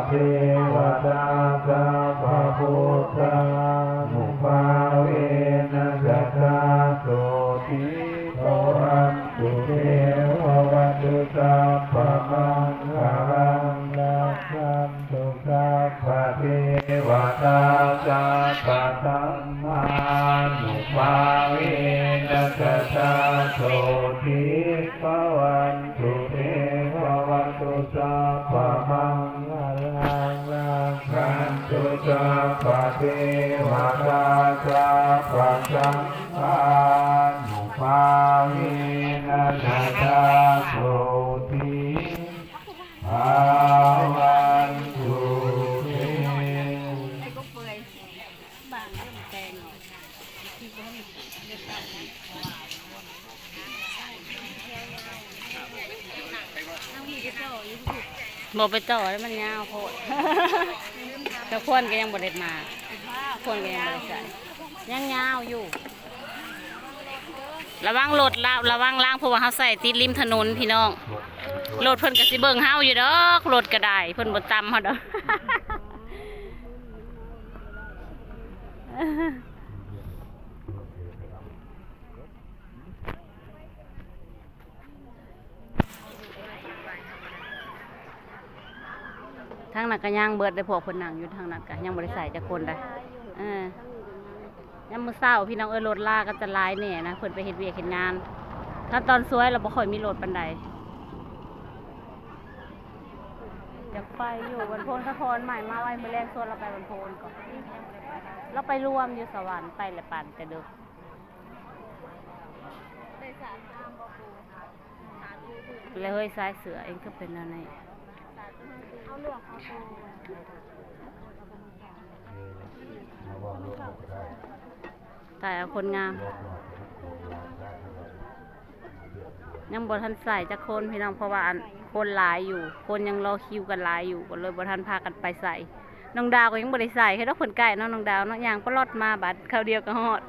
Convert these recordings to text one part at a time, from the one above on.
ເທວະຕາ ສັບພະພຸດທານຸພາເວນະ ສະດາໂສຕິ ພະວັນຕຸ ເທວະວັດຖຸ ສັບພະມັງຄະລັງ ລັກຂັນ ຕຸ ສັບພະເທວະຕາ ສັບພະສັງມານຸພາເວນະ ສະດາໂສຕິ ພະວັນຕຸ ເທວະວັດຕຸ ສັບພະມັງຄະລັງ ລັກຂັນຕຸ ສັບພະເທວະຕາ ສັບພະສັງ ອານຸພາເວນະ ສະດາໂສຕິ ພະວັນຕຸ ເຕ ບໍ່ໄປຕໍ່ແລ້ວ ມັນຍາວໂພດ. ແຕ່ຄວນກໍຍັງບໍ່ໄດ້ມາ ຄວນກໍຍັງບໍ່ໄດ້ໃສ່ ຍັງຍາວຢູ່. ລະວັງລົດລະ ລະວັງລາງ ເພາະວ່າເຮົາໃສ່ຕິດລິມຖະໜົນພີ່ນ້ອງ. ລົດເພິ່ນກໍຊິເບິ່ງເຮົາຢູ່ດອກ ລົດກໍໄດ້ ເພິ່ນບໍ່ຕຳເຮົາດອກ. ທາງນັ້ນກໍຍັງເບິດເດ້ ພວກເພິ່ນນັ່ງຢູ່ທາງນັ້ນກໍຍັງບໍ່ໄດ້ໃສ່ຈັກຄົນໃດ. ເອີ ຍາມມື້ເຊົ້າພີ່ນ້ອງເອີຍ ລົດລາກໍຈະຫຼາຍແດ່ນະ ເພິ່ນໄປເຮັດວຽກເຮັດງານ. ຄັນຕອນສວຍລະບໍ່ຄ່ອຍມີລົດປານໃດ. ຢາກໄປຢູ່ວັນໂພນ ສະພອນໃໝ່ມາໄວ້ ມື້ແລງຊວນລາວໄປວັນໂພນກ່ອນ. ລາວໄປລວມຢູ່ສະຫວັນ ໄປແລ້ວປານແຕ່ດຶກ. ແລ້ວເຮີ້ຍ ຊາຍເສື້ອເອງຄືເປັນແນວນີ້? ຕາຍເອົາຄົນງາມ. ຍັງບໍ່ທັນໃສ່ຈັກຄົນພີ່ນ້ອງ ເພາະວ່າອັນ ຄົນຫຼາຍຢູ່ ຄົນຍັງລໍຄິວກັນຫຼາຍຢູ່ ກໍເລີຍບໍ່ທັນພາກັນໄປໃສ່. ນ້ອງດາວກໍຍັງບໍ່ໄດ້ໃສ່ ເຮັດດອກເພິ່ນໃກ້ເນາະ ນ້ອງດາວເນາະ ຍ່າງປະຫຼອດມາບາດຄາວດຽວກໍຮອດ.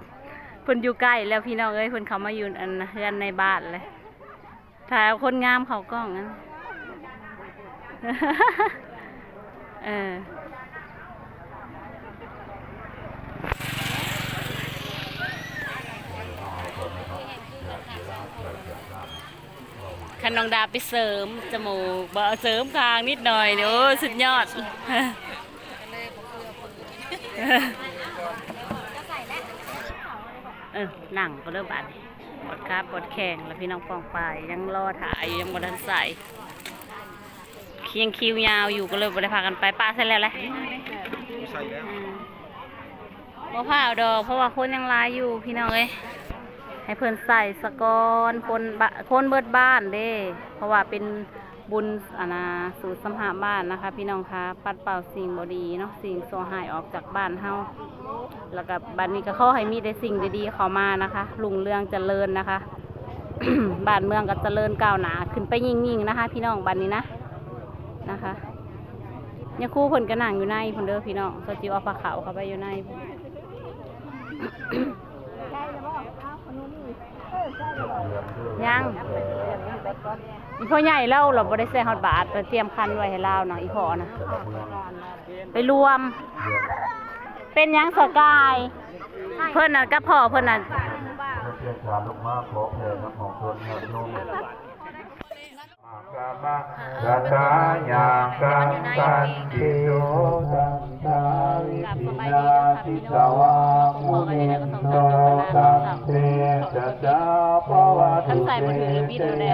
ເພິ່ນຢູ່ໃກ້ແລ້ວພີ່ນ້ອງເອີຍ ເພິ່ນເຂົ້າມາຢູ່ອັນເຮືອນໃນບ້ານແລ້ວ. ຖ້າເອົາຄົນງາມເຂົ້າກ້ອງນັ້ນ ເອີ. ຄັນນ້ອງດາໄປເສີມຈະມູກ ບໍ່ເສີມຄາງນິດໜ້ອຍນີ້ ໂອ້ ສຸດຍອດ. ເອີ ນັ່ງກໍເລີ່ມບາດນີ້ ປວດຂາປວດແຂ້ງແລ້ວ ພີ່ນ້ອງປ້ອງປາຍ ຍັງລໍຖ້າຢູ່ ຍັງບໍ່ທັນໃສ່ ຍັງຄິວຍາວຢູ່ ກໍເລີຍບໍ່ໄດ້ພາກັນໄປ. ປະໃສ່ແລ້ວແຫຼະ ໃສ່ແລ້ວ ອືມ. ບໍ່ພ້າວດອກ ເພາະວ່າຄົນຍັງຫຼາຍຢູ່ພີ່ນ້ອງເອີຍ ໃຫ້ເພິ່ນໃສ່ສະກ່ອນ ຄົນບະ ຄົນເບິດບ້ານເດ້ ເພາະວ່າເປັນບຸນ ອັນນາ ສູດສຳຫະບ້ານນະຄະ ພີ່ນ້ອງຄະ ປັດເປົ່າສິ່ງບໍ່ດີເນາະ ສິ່ງຊົ່ວຮ້າຍອອກຈາກບ້ານເຮົາ. ແລ້ວກະບັດນີ້ກະຂໍໃຫ້ມີແຕ່ສິ່ງດີໆເຂົ້າມານະຄະ ຮຸ່ງເຮືອງຈະເລີນນະຄະ ບ້ານເມືອງກະຈະເລີນກ້າວໜ້າຂຶ້ນໄປຍິ່ງໆນະຄະ ພີ່ນ້ອງ ບັດນີ້ນະ ນະຄະ. ຍາຄູເພິ່ນກະນັ່ງຢູ່ໃນພຸ້ນເດີພີ່ນ້ອງ ສາວຈິວເອົາພາເຂົ້າເຂົ້າໄປຢູ່ໃນພຸ້ນ ຍັງ ອີ່ພໍ່ໃຫຍ່ລາວ ລາວບໍ່ໄດ້ໃສ່ຮອດບາດ ໄປຕຽມຄັນໄວ້ໃຫ້ລາວນະ ອີ່ພໍ່ນະ ໄປລວມ. ເປັນຫຍັງສະກາຍ ເພິ່ນນະກັບພໍ່ເພິ່ນນະ ກະຖາຍາງກັນ ຕິໂສ ສັນທາວິທິນາ ຈິດຕະວາ ມຸນິນໂດ ຕັງ ເຕ ຈະຈາ ປະວັດ ຄັນໃສ່ບໍ່ຖືກລະບິດໂຕໃດ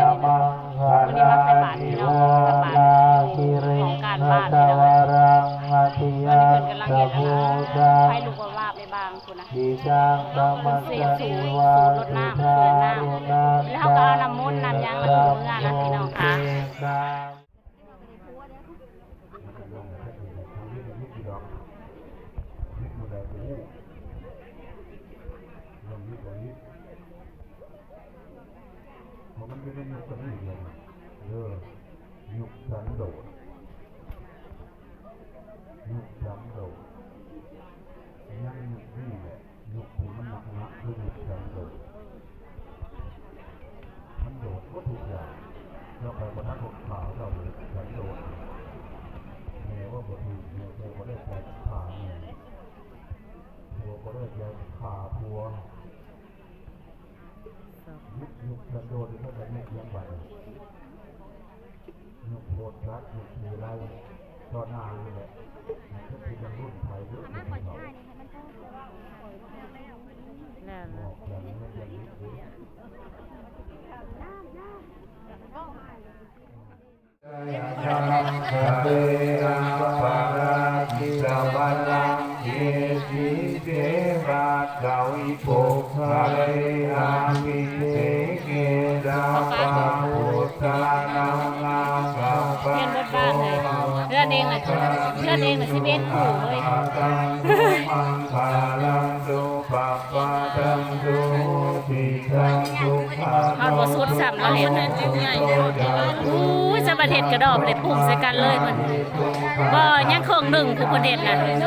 ມື້ນີ້ມາໃສ່ບາດພີ່ນ້ອງ ໃສ່ບາດຂອງການບ້ານພີ່ນ້ອງ ອັນນີ້ເພິ່ນກຳລັງເຮັດອັນນະ ໄຟລຸກວາບໆ ໃນບາງພຸ້ນນະ ເພິ່ນເສດສູດ ສູດລົດນ້ຳ ສູດນ້ຳ ແລ້ວເຮົາກໍເອົານ້ຳມົນນ້ຳຫຍັງລະຂຶ້ນເມືອນະ ພີ່ນ້ອງຄະ. ເພາະມັນຢູ່ໃນຍຸກອັນນີ້ເດີ ຍຸກສັນໂດດ ຍຸກສັນໂດດ ຍັງຍຸກນີ້ແຫຼະ ຍຸກທີ່ມັນໜັກໆ ຄືຍຸກສັນໂດດ. ຍົກໂພດສັດ ຍົກໂພດໄລ່ຕໍ່ໜ້ານີ້ແຫຼະ ມັນຄືຊິຍັງລຸ້ນໄພຢູ່ ແລ້ວນະ. ປ່ຽນບົດບາດເລີຍ ເຮືອນເອງນະ ເຮືອນເອງນະ ສິບເອັດຄູ່ເລີຍ. ຮອດບໍ່ສຸດຊ້ຳ ລາວເຮັດ ອູ້ຍ ສະບັດເຮັດກະດອກ ໄດ້ປຸ້ງໃສ່ກັນເລີຍເພິ່ນ ບໍ່ ຍັງເຄິ່ງໜຶ່ງຜູ້ເພິ່ນເຮັດນະ.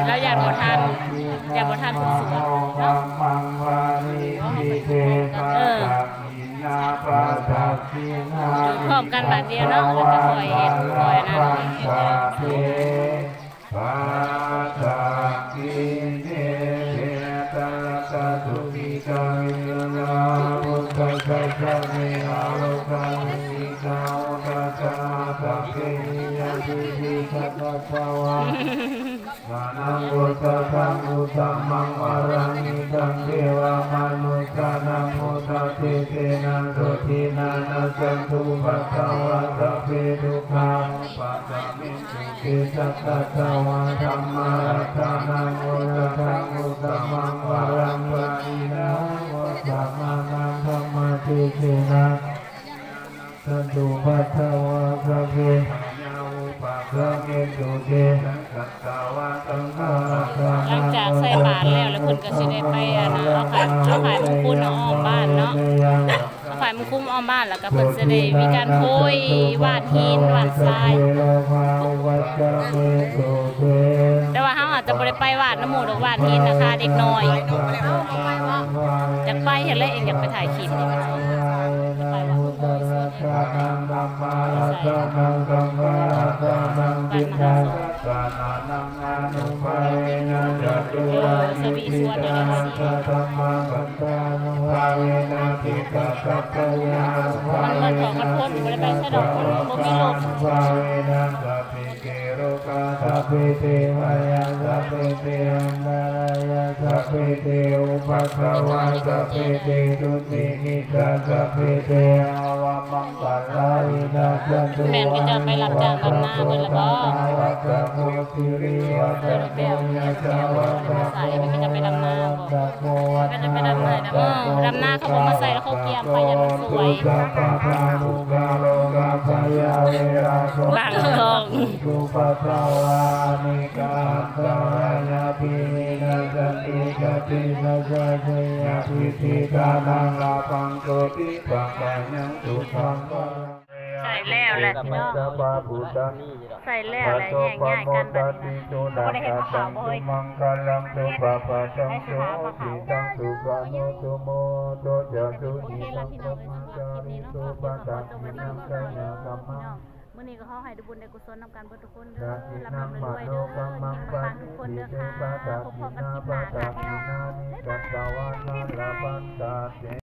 ລາວຢ້ານບໍ່ທັນ ຢ້ານບໍ່ທັນຜູ້ສວນເນາະ. ເອີ ຢູ່ພ້ອມກັນບາດດຽວເນາະ ແລ້ວກໍຄ່ອຍເຮັດ ຄ່ອຍອັນນັ້ນ. ສານັງອຸດສະທັງອຸດສະມັງວາຣັງ ອິດຕັງເດວະມະນຸດສານັງ ໂອຊະເທເສນະ ໂສທິນາ ນັດສັນຕຸປັດຖະວາ ສັບເພ ທຸກຂາ ປັດຕະມິນ ເຕສັດຕະວາ ທຳມະລັດຖານັງ ໂອສະທັງອຸດສະມັງວາລັງ ປະນິດຖານາ ໂອສະມານັງ ທຳມະເທເສນາ ສັນຕຸປັດຖະວາ ສັບເພ ຍາ ອຸປະກຳມິນຕຸ ເຕສັງ ສັດຕະວາ ທຳມະລັດຖານັງ ຫຼັງຈາກໃສ່ບາດແລ້ວ ແລ້ວເພິ່ນກໍຊິໄດ້ໄປ ອັນ ເອົາຜ້າ ເອົາຜ້າມຸງຄຸມອ້ອມບ້ານເນາະ. ເອົາຜ້າມຸງຄຸມອ້ອມບ້ານ ແລ້ວກໍເພິ່ນຈະໄດ້ມີການໂຮຍຫວ່ານຫີນຫວ່ານຊາຍ. ແຕ່ວ່າເຮົາອາດຈະບໍ່ໄດ້ໄປຫວ່ານນຳໝູ່ດອກ ຫວ່ານຫີນນະຄາເດັກນ້ອຍ. ຢາກໄປຫັ້ນແຫຼະ ເອງຢາກໄປຖ່າຍຄລິບ. ເອີ ສະວີສວນຢູ່ໃນນີ້ ມັນເໝິດຂອງກັນຄົນ ບໍ່ໄດ້ໄປໃສດອກ ບໍ່ມີລົມ. ເກໂລກາ ສັບເພ ເທວະຍາ ສັບເພ ເທວະອັນຕະລາຍາ ສັບເພ ເທ ອຸປັດຖະວາ ສັບເພ ເທ ທຸດນິມິດຕາ ສັບເພ ເທ ອາວະມັງຄະລາ ວິນາສັນຕຸ ແມ່ນ ເຂົາເຈົ້າໄປຮັບຈ້າງດຳນາເບິດແລ້ວບໍ? ວັດຕະໂກ ສິລິວັດຕະໂກ ຍະສະວັດຕະໂກ ອາຍຸວັນນະສາ ເຂົາເຈົ້າໄປດຳນາບໍ? ເຂົາເຈົ້າໄປດຳນານະ ເອີ ດຳນາເຂົາບໍ່ມາໃສ່ ແລ້ວເຂົາກຽມໄປ ຢ້ານມັນສວຍ ບັງກອງ ໃສ່ແລ້ວແຫຼະພີ່ນ້ອງ ໃສ່ແລ້ວແຫຼະ ແຍກຍ້າຍກັນບັດນີ້ນະ ບໍ່ໄດ້ເຮັດກັບເຂົາບໍ່ເຮີ້ຍ ເຮັດຊິຫາມາເຂົ້າ ໂອເຄລະພີ່ນ້ອງເອີຍ ສຳລັບຄລິບນີ້ເນາະ ຂໍຈົບໄວ້ເພຍງເທົ່ານີ້ກ່ອນເນາະພີ່ນ້ອງ. ມື້ນີ້ກໍຂໍໃຫ້ໄດ້ບຸນໄດ້ກຸສົນນຳກັນເບິດທຸກຄົນເດີ ລ່ຳໆລວຍໆເດີ ເຮງໆປັງໆທຸກຄົນເດີຄ່ະ ພົບພໍ້ກັນຄລິບໜ້າຄ່ະພີ່ນ້ອງ ບາຍບາຍ.